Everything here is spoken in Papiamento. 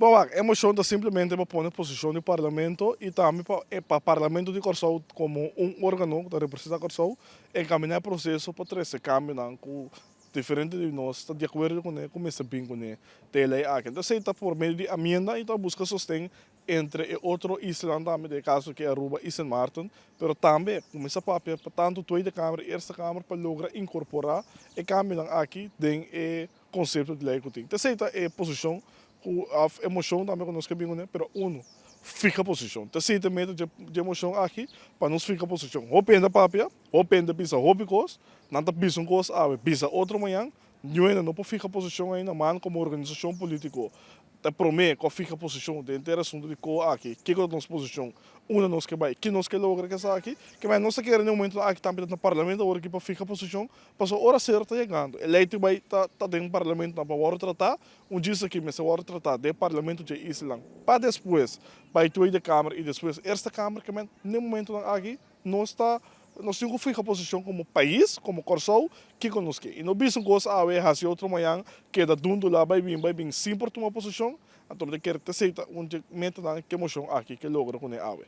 Bon wak, e moshon ta simplemente pa pone posishon di Parlamento i tambe pa pa Parlamento di Kòrsou komo un órgano ku ta representá Kòrsou enkaminá e proseso pa trese kambionan ku diferente di nos ta di akuerdo kuné ku mester bin kuné den e lei aki. Entonces esei ta por medio di amienda i ta buska sosten entre e otro islanan tambe, den e kaso aki Aruba i Sint Maarten, pero tambe kuminsá papia pa tantu Tweede Kamer i Eerste Kamer pa logra inkorporá e kambionan aki den e konsepto di lei ku tin. T'esei ta e posishon ku òf e moshon tambe ku nos ke bin kuné, pero unu, fija posishon. T'esei ta e meta dje moshon aki, pa nos fija posishon. Hopi hende a papia, hopi hende a bisa hopi kos, nan ta bisa un kos awe, bisa otro mañan, niun hende no por fija posishon ainda, man komo organisashon polítiko ta promé ku a fija posishon den henter asuntu di ko aki, kiko ta nos posishon, unda nos ke bai, ki nos ke logra ku esaki, ke bai nos ta kere den e momentunan aki tambe ta na parlamento awor aki pa fija posishon, Pasobra ora ser ta yegando, e lei tin bai ta ta den parlamentonan pa wòrdu tratá, un djis aki mester wòrdu tratá den parlamento dje islanan, pa despues bai Tweede Kamer i despues Eerste Kamer, ke men den momentonan aki nos ta nos tin ku fiha posishon komo pais, komo Kòrsou, kiko nos ke. I no bisa un kos awe, hasi otro mañan, keda dundulá bai bin bai bin sin por tuma posishon, anto mi ta kere ta esei ta un dje metanan ke moshon aki ke logra kuné awe.